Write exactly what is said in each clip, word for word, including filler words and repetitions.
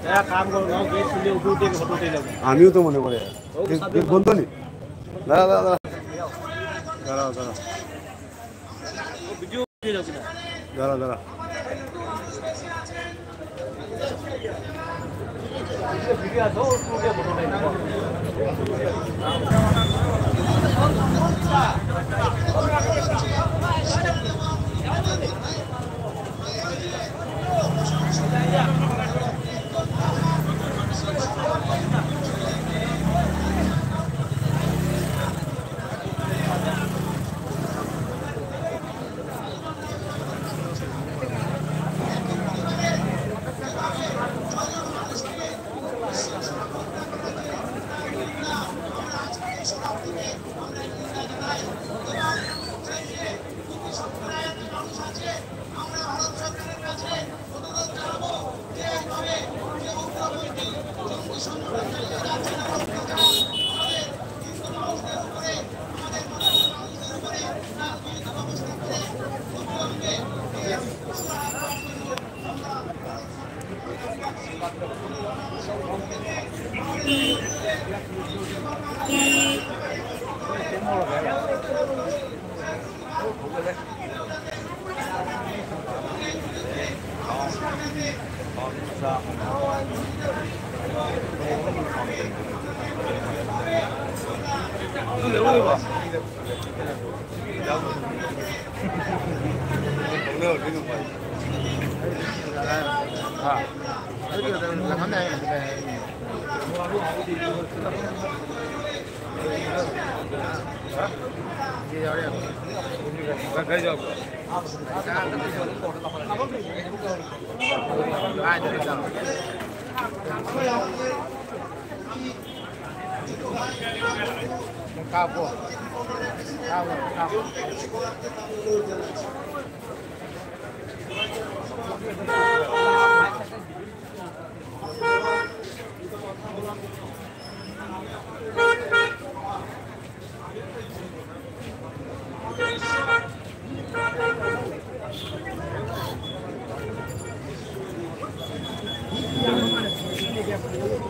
এয়া কাম কৰোঁ, গাঁও গৈ চিলিং উঠি উঠি ফটো উঠি ল'ব। আমিও তো মনে করে। ও, দিগ-, দিগবন্ধু নি? দাঁড়া, দাঁড়া, দাঁড়া। দাঁড়াও, দাঁড়াও। ভিডিও উঠি যাবি না। দাঁড়া, দাঁড়া। ভিডিও আছে, ও উঠি উঠি ফটো উঠি ল'ব।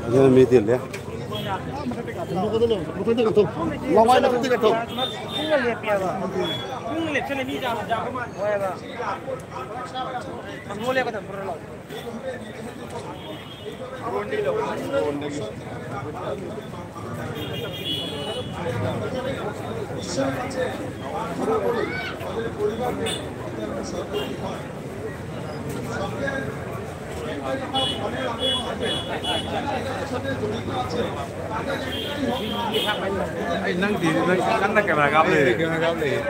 ꯑꯗꯨꯅ ꯃꯤ ꯇꯤꯜꯂꯦ꯫ ꯑꯩ ꯅꯪꯗꯤ, ꯅꯪ ꯀꯟꯅ ꯀꯦꯃꯦꯔꯥ ꯀꯥꯞ ꯂꯩꯔꯦ꯫ ꯀꯦꯃꯦꯔꯥ ꯀꯥꯞ ꯂꯩꯔꯦ꯫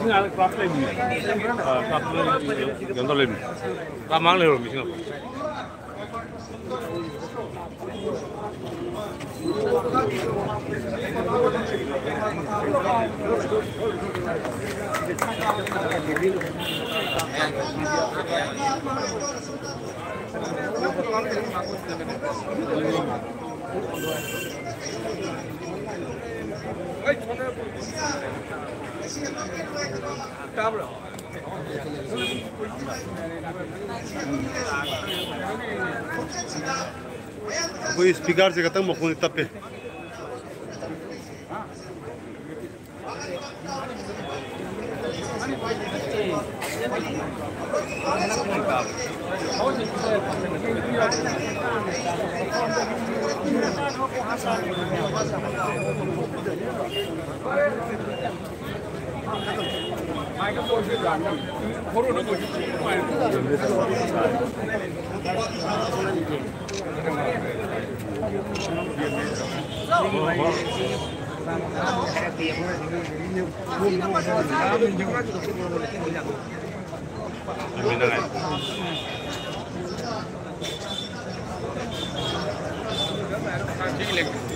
ꯅꯪ ꯑꯥꯗ ꯀ꯭ꯂꯥꯁ ꯂꯩꯕꯅꯦ꯫ ꯑ, ꯀ꯭ꯂꯥꯁ ꯂꯩꯕꯅꯦ꯫ ꯀꯩꯅꯣ ꯇꯧ ꯂꯩꯕꯅꯦ꯫ ꯀ꯭ꯂꯥꯁ ꯃꯥꯡ ꯂꯩꯍꯧꯔꯕꯅꯤ ꯁꯤꯅ꯫ ꯇꯥꯕ꯭ꯔꯣ? ꯑꯩꯈꯣꯏ ꯏꯁꯄꯤꯀꯔꯁꯦ ꯈꯤꯇꯪ ꯃꯈꯣꯟ ꯇꯞꯄꯦ꯫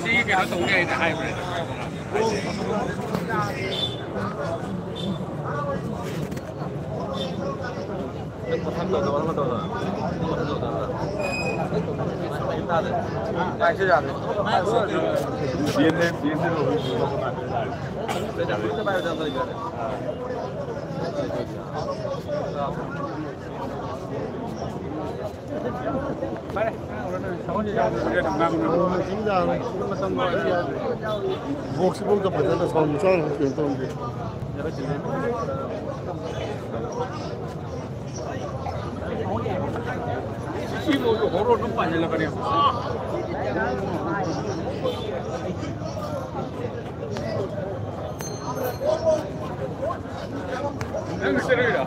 ꯁꯤꯒꯤ ꯀꯩꯅꯣ ꯇꯧꯅꯤ ꯍꯥꯏꯅ ꯍꯥꯏꯕꯅꯦ꯫ ꯕꯣꯛꯁꯁꯤꯐꯥꯎꯗ ꯐꯖꯅ ꯁꯥꯎꯟ ꯃꯆꯥ ꯑꯃ ꯀꯩꯅꯣ ꯇꯧꯔꯝꯗꯦ꯫ ꯁꯤꯕꯨ ꯍꯣꯔꯣ ꯑꯗꯨꯝ ꯄꯥꯏꯁꯤꯜꯂꯛꯀꯅꯤ꯫ ꯅꯪ ꯆꯠꯂꯨꯏꯔꯣ?